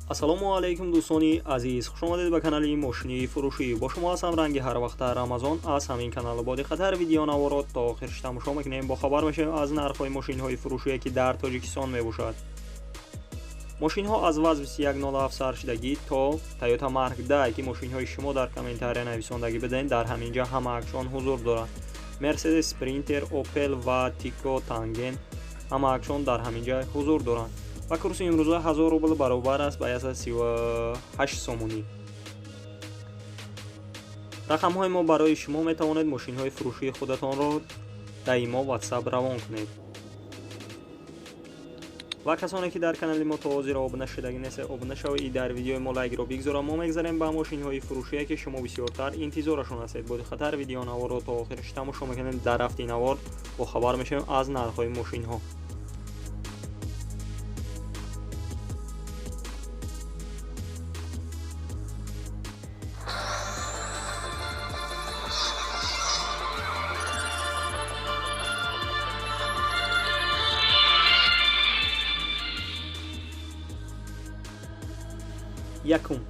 Ассалому алайкум дӯстони азиз, хуш омадед ба канали мошини фурӯшӣ. Бо шумо ҳастам ранги ҳар вақта Рамазон аз ҳамин канал. Бо диққаттар видеонаворо то охирш тамошо мекунем, бохабар мешавем аз нархҳои мошинҳои фурӯшие ки дар Тоҷикистон мебошад. Мошинҳо аз ВАЗ 2107 саршидагӣ то Toyota Mark 10 ки мошинҳои шумо дар комментария нависондагӣ бидем, дар ҳамин ҷа ҳамаакшон ҳузур доранд. Mercedes Sprinter, Opel ва Tico Tangent ҳамаакшон дар ҳамин ҷа ҳузур доранд. Ва курси имрӯза 1000 рубл баробар аст ба 138 сомонӣ. Рақамҳои мо барои шумо метавонед мошинҳои фурӯшии худатонро дар имо WhatsApp равон кунед. Ва касоне ки дар канали мо то ҳозир обуна шудагӣ нестед, обуна шавед и дар видеои мо лайкро бигзоред. Мо мегзарем ба мошинҳои фурӯшие ки шумо бисёртар интизорашон ҳастед. Бо диққаттар видеонаворро то охираш тамошо мекунем. Дар рафти навор бохабар мешавем аз нархҳои мошинҳо. Якум.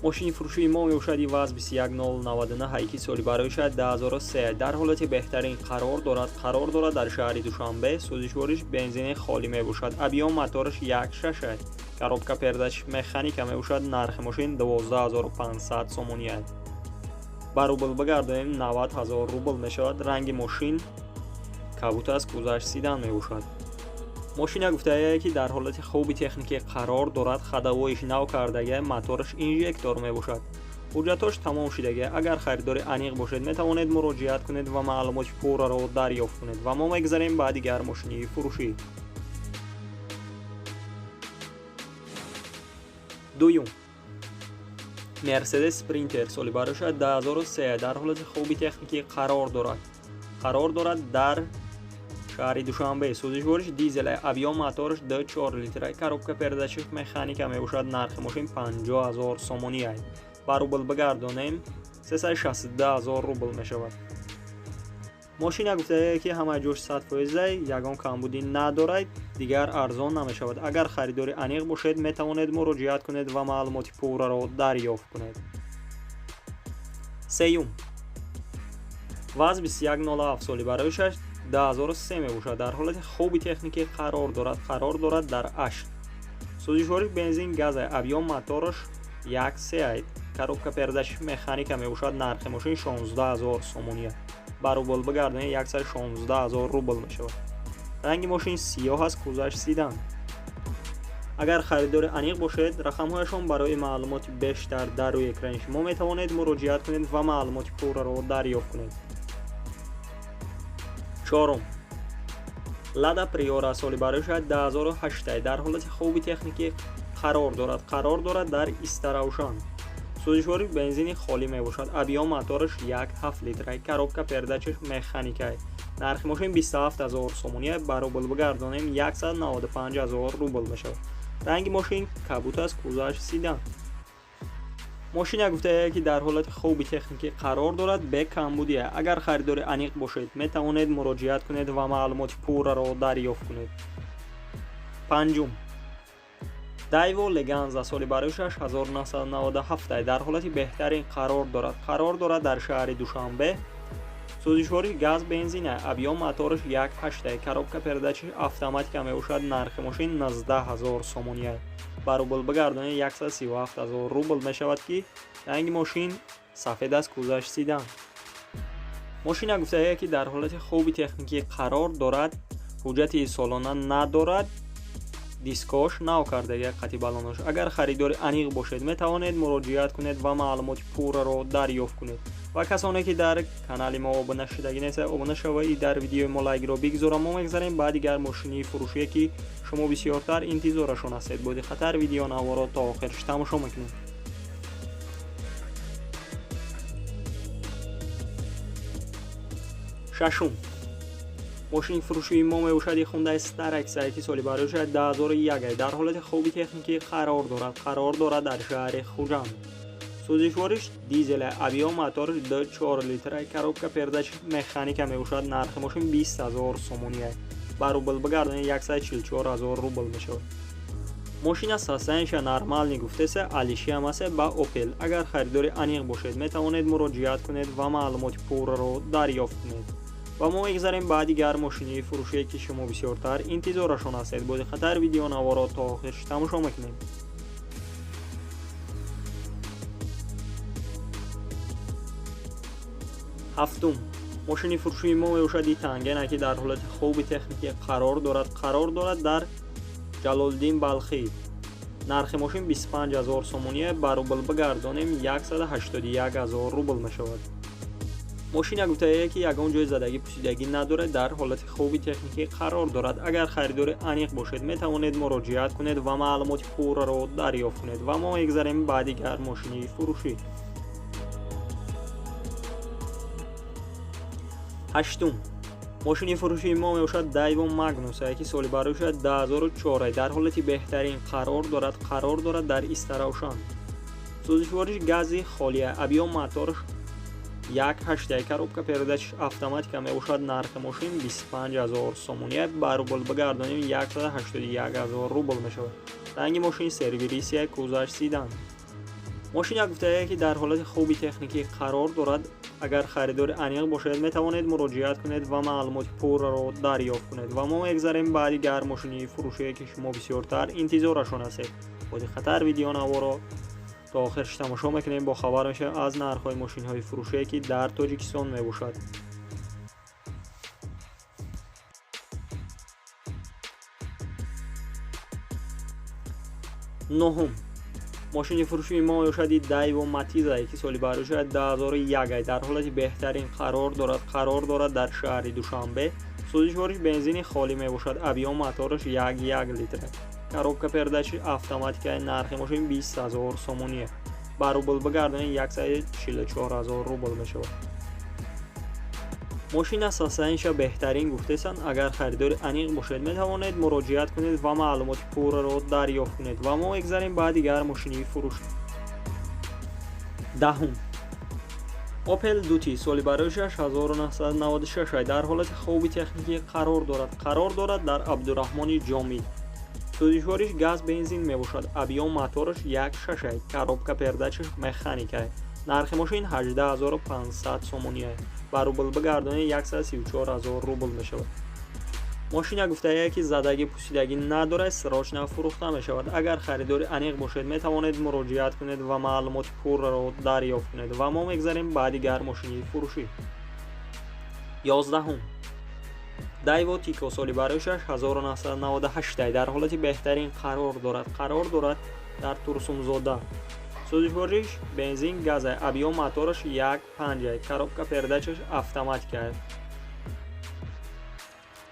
Мошини фурӯшии мо мебошад ВАЗ 21099 ки соли барои шаҳр 2003 дар ҳолати беҳтарин қарор дорад. Қарор дорад дар шаҳри Душанбе. Сӯзишвориш бензини холӣ мебошад. Объём мотораш 1.6, коробка передач механика мебошад. Нархи мошин 12500 сомонӣ аст. Ба рубл бигардонем 90 000 рубл мешавад. Ранги мошин кабут аст, кузаш седан мебошад. Мошина гуфтае ки дар ҳолати хуби техникӣ қарор дорад, ходовоиш нав кардага, мотораш инжектор мебошад. Ҳуҷҷатош тамом шудага. Агар харидори аниқ бошед, метавонед муроҷиат кунед ва маълумоти пурраро дарёфт кунед. Ва мо мегзарем ба дигар мошини фурӯшӣ. Дуюм. Mercedes Sprinter соли барои 2003 дар ҳолати хуби техникӣ қарор дорад. Қарор дорад дар шаҳри Душанбе. Сӯзишвориш дизел, объём мотораш 2.4 литр, коробка передачи механика мебошад. Нархи мошин 50 000 сомонӣ аст. Ба рубл бигардонем 362 000 рубл мешавад. Мошина гуфтае ки ҳамаи ҷош 100%, ягон камбудӣ надорад, дигар арзон намешавад. Агар харидори аниқ бошед, метавонед муроҷиат кунед ва маълумоти пурраро дарёфт кунед. Сеюм. ВАЗ 2107 соли барои 2003 мебошад. Дар ҳолати хуби техникӣ қарор дорад. Қарор дорад дар 8. Сӯзишвориш бензин газ, объём мотораш 1.3, коробка передач механика мебошад. Нархи мошин 16 000 сомонӣ аст. Ба рубл бигардонед 116 000 рубл мешавад. Ранги мошин сиёҳ аст, кузаш седан. Агар харидори аниқ бошед, рақамҳояшон барои маълумоти бештар дар рӯи экрани шумо метавонед муроҷиат кунед ва маълумоти пурраро дарёфт кунед. Чорум. Лада Приора соли барои 2008 дар ҳолати хуби техникӣ қарор дорад. Қарор дорад дар Истаравшан. Сӯзишвори бензини холӣ мебошад. Объём мотораш 1.7 литр, коробка передачаш механика. Нархи мошин 27 000 сомонӣ, ба рубл бигардонем 195 000 рубл мешавад. Ранги мошин кабут аст, кузаш седан. Мошина гуфтае ки дар ҳолати хуби техникӣ қарор дорад, бе камбудӣ. Агар харидори аниқ бошед, метавонед муроҷиат кунед ва маълумоти пурраро дарёфт кунед. Панҷум. Daewoo Leganza соли барои 1997 дар ҳолати беҳтарин қарор дорад. Қарор дорад дар шаҳри Душанбе. Сӯзишвори газ бензин, объём мотораш 1.8, коробка передачи автоматика мебошад. Нархи мошин 19 000 сомонӣ аст. Ба рубл бигардонед 137 000 рубл мешавад ки ранги мошин сафед аст, кузаш седан. Мошина гуфтае ки дар ҳолати хуби техникӣ қарор дорад, ҳуҷҷати солона надорад, дискош нав кардага, қати балонош. Агар харидори аниқ бошед, метавонед муроҷиат кунед ва маълумоти пурраро дарёфт кунед. Ва касоне ки дар канали мо обуна шудагӣ нестед, обуна шавед и дар видеои мо лайкро бигзоред. Мо мегзарем ба дигар мошини фурӯшие ки шумо бисёртар интизорашон ҳастед. Бо диққаттар видеонаворо то охирш тамошо мекунем. Шашум. Мошини фурӯшии мо мебошад Hyundai Starex ки соли барои 2001 дар ҳолати хуби техникӣ қарор дорад. Қарор дорад дар шаҳри Хуҷанд. Сӯзишвориш дизел, объём мотораш 2.4 литр, коробка передач механика мебошад. Нархи мошин 20 000 сомонӣ аст. Ба рубл бигардонед 144 000 рубл мешавад. Мошина состояниеша нормальный гуфтеса, алишиам асе ба Opel. Агар харидори аниқ бошед, метавонед муроҷиат кунед ва маълумоти пурраро дарёфт кунед. Ва мо мегзарем ба дигар мошини фурӯшие, ки шумо бисёртар интизорашон ҳастед. Бо диққаттар видеонаворо то охирш тамошо мекунем. Ҳафтум мошини фурӯшии мо мебошад и Тангена, ки дар ҳолати хуби техникӣ қарор дорад дар Ҷалолиддин Балхӣ. Нархи мошин 25 000 сомония, ба рубл бигардонем 181 000 рубл мешавад. Мошина гуфтае, ки ягон ҷои задагӣ пусидагӣ надорад, дар ҳолати хуби техникӣ қарор дорад. Агар харидори аниқ бошед, метавонед муроҷиат кунед ва маълумоти пурраро дарёфт кунед. Ва мо мегзарем ба дигар мошини фурӯшӣ. Ҳаштум мошини фурӯшии мо мебошад Дайво Магнус, ки соли барои 2004, дар ҳолати беҳтарин қарор дорад дар Истаравшан. Сӯзишвориш гази холия, объём моторш 1,8, коробка передач автоматика мебошад. Нархи мошин 25 000 сомония, ба рубл бигардонем 181 000 рубл мешавад. Ранги мошин сервирисия, кузоваш седан. Мошина гуфтае, ки дар ҳолати хуби техникӣ қарор дорад. Агар харидори аниқ бошед, метавонед муроҷиат кунед ва маълумоти пурраро дарёфт кунед. Ва мо мегзарем ба дигар мошини фурӯшие, ки шумо бисёртар интизорашон ҳастед. Бо диққаттар видеонаворо то охирш тамошо мекунем, бохабар мешавем аз нархҳои мошинҳои фурӯшие, ки дар Тоҷикистон мебошад. Нуҳум мошини фурӯшии мо мебошад Дайво Матизае, ки соли барои 2001, дар ҳолати беҳтарин қарор дорад дар шаҳри Душанбе. Сӯзишвориш бензини холӣ мебошад, объём мотораш 1,1 литр, коробка передачи автоматика. Нархи мошин 20 000 сомония, ба рубл бигардонед 144 000 рубл мешавад. Мошина состояниеша беҳтарин гуфтесанд. Агар харидори аниқ бошед, метавонед муроҷиат кунед ва маълумоти пурраро дарёфт кунед. Ва мо мегзарем ба дигар мошини фурӯш. Даҳум Opel Duty, соли барои 1996, дар ҳолати хуби техникӣ қарор дорад дар Абдураҳмони Ҷомӣ. Сӯзишвориш газ бензин мебошад, объём мотораш 1,6, коробка передачаш механика. Нархи мошин 18 500 сомония, ба рубл бигардонед 134 000 рубл мешавад. Мошина гуфтае, ки задагӣ пусидагӣ надорад, срочно фурӯхта мешавад. Агар харидори аниқ бошед, метавонед муроҷиат кунед ва маълумоти пурраро дарёфт кунед. Ва мо мегзарем ба дигар мошини фурӯшӣ. 11-ум Дайво Тико, соли барои 1998, дар ҳолати беҳтарин қарор дорад дар Турсунзода. Сӯзишвориш бензин газа, объём мотораш 1,5, коробка передачаш автоматика.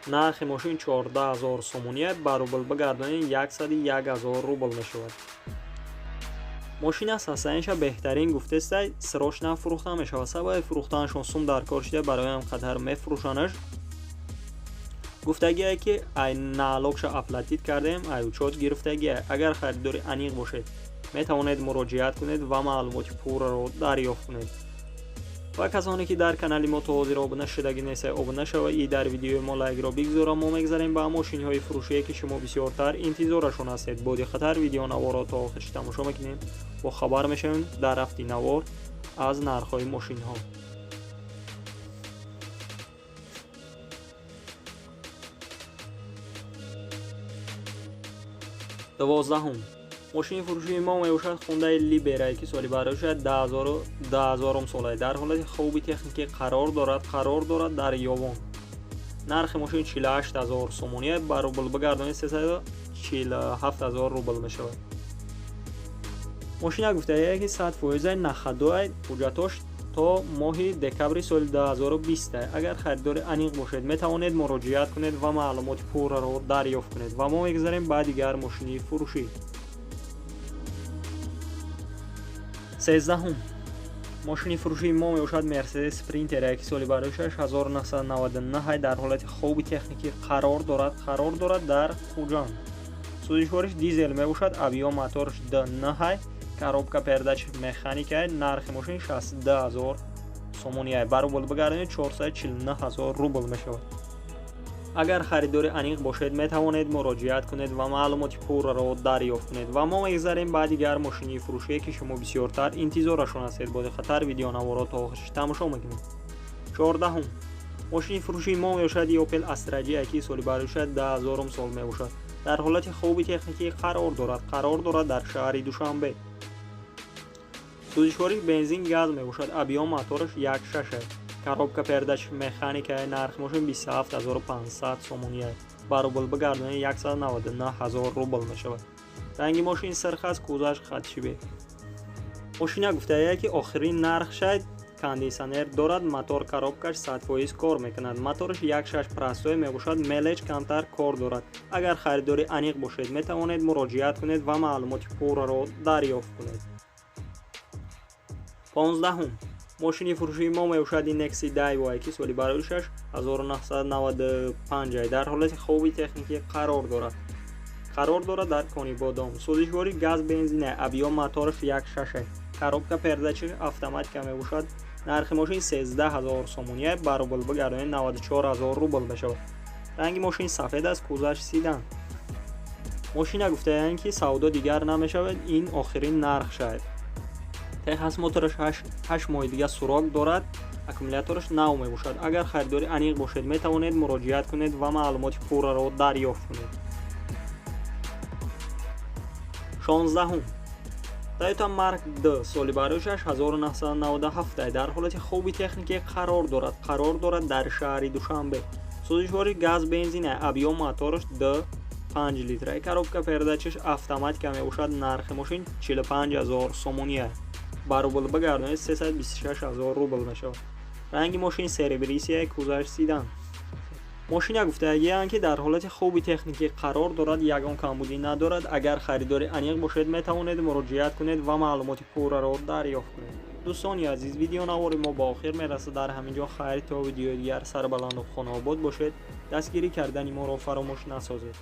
Нархи мошин 14 000 сомония, ба рубл бигардонед 101 000 рубл мешавад. Мошина состояниеша беҳтарин гуфтестай, срочно фурӯхта мешавад. Сабаби фурӯхтанашон сум дар кор шуда, барои қадар мефурӯшанаш. Гуфтагие, ки ай налогша оплатить кардем, ай учёт гирифтагие. Агар харидори аниқ бошед, метавонед муроҷиат кунед ва маълумоти пурраро дарёфт кунед. Ва касоне, ки дар канали мо то ҳозир обуна шудагӣ нестед, обуна шава и дар видеои мо лайкро бигзора. Мо мегзарем ба мошинҳои фурӯшие, ки шумо бисёртар интизорашон ҳастед. Бо диққаттар видеонаворо то охирш тамошо мекунем, бохабар мешавем дар рафти навор аз нархҳои мошинҳо. 12-ум мошини фурӯшии мо мебошад Хундаи Либерае, ки соли барои 2000 солае, дар ҳолати хуби техникӣ қарор дорад дар Ёвон. Нархи мошин 48 000 сомония, ба рубл бигардонед 347 000 рубл мешавад. Мошина гуфтае, ки 100 фоиза на ходу, ҳуҷҷатош то моҳи декабри соли 2020. Агар харидори аниқ бошед, метавонед муроҷиат кунед ва маълумоти пурраро дарёфт кунед. Ва мо мегзарем ба дигар мошини фурӯшӣ. 13-ум мошини фурӯшии мо мебошад Мерседес Спринтер, ки соли барои 1999, дар ҳолати хуби техникӣ қарор дорад дар Хуҷанд. Сӯзишвориш дизел мебошад, объём моторш 2,9, коробка передач механика. Нархи мошин 62 000 сомония, ба рубл бигардонед 449 000 рубл мешавад. Агар харидори аниқ бошед, метавонед муроҷиат кунед ва маълумоти пурраро дарёфт кунед. Ва мо мегзарем ба дигар мошини фурӯшие, ки шумо бисёртар интизорашон ҳастед. Бо диққаттар видеонаворо то охирш тамошо мекунед. 14-ум мошини фурӯшии мо мебошад Opel Astra J, ки соли бароишад 2000 сол мебошад. Дар ҳолати хуби техникӣ қарор дорад. Қарор дорад дар шаҳри Душанбе. Сӯзишвориш бензин газ мебошад. Объём мотораш 1.6. Коробка передач механика. Нархи мошин 27500 сомонӣ. Ба рубл бигардонед 199 000 рубл мешавад. Ранги мошин сирх аст, кузоваш хатшибе. Мошина гуфтая, ки охирин нархшай. Кондитсионер дорад, мотор коробкаш 100% кор мекунад. Мотораш 1.6 простой мебошад, мелочь камтар кор дорад. Агар харидори аниқ бошед, метавонед муроҷиат кунед ва маълумоти пурраро дарёфт кунед. 15-ум мошини фурӯшии мо мебошад Nexi Daewoo, ки соли бароишаш 1995, дар ҳолати хуби техникӣ қарор дорад. Қарор дорад дар Конибодом. Сӯзишворӣ газ бензина, объём мотораш 1.6, коробка передачи автоматика мебошад. Нархи мошин 13 000 сомонӣ, ба рубл бигардонед 94 000 рубл мешавад. Ранги мошин сафед аст, кузоваш седан. Мошина гуфтаянд, ки савдо дигар намешавад, ин охирин нарх шавад. Техосмотраш 8 моҳи дига срок дорад, аккумулятораш нав мебошад. Агар харидори аниқ бошед, метавонед муроҷиат кунед ва маълумоти пурраро дарёфт кунед. 16-ум Toyota Mark II, соли бароишаш 1997, дар ҳолати хуби техникӣ қарор дорад. Қарор дорад дар шаҳри Душанбе. Сӯзишвори газ бензина, объём мотораш 2.5 литра, коробка передачаш автоматика мебошад. Нархи мошин 45 000 сомонӣ, ба рубл бигардонед 326 000 рубл мешавад. Ранги мошин серебристый, кузоваш седан. Мошина гуфтагианд, ки дар ҳолати хуби техникӣ қарор дорад, ягон камбудӣ надорад. Агар харидори аниқ бошед, метавонед муроҷиат кунед ва маълумоти пурраро дарёфт кунед. Дӯстони азиз, видеонавори мо ба охир мерасад. Дар ҳамин ҷо хайр, то видеои дигар. Сарбаланду хонаобод бошед. Дастгирӣ кардани моро фаромӯш насозед.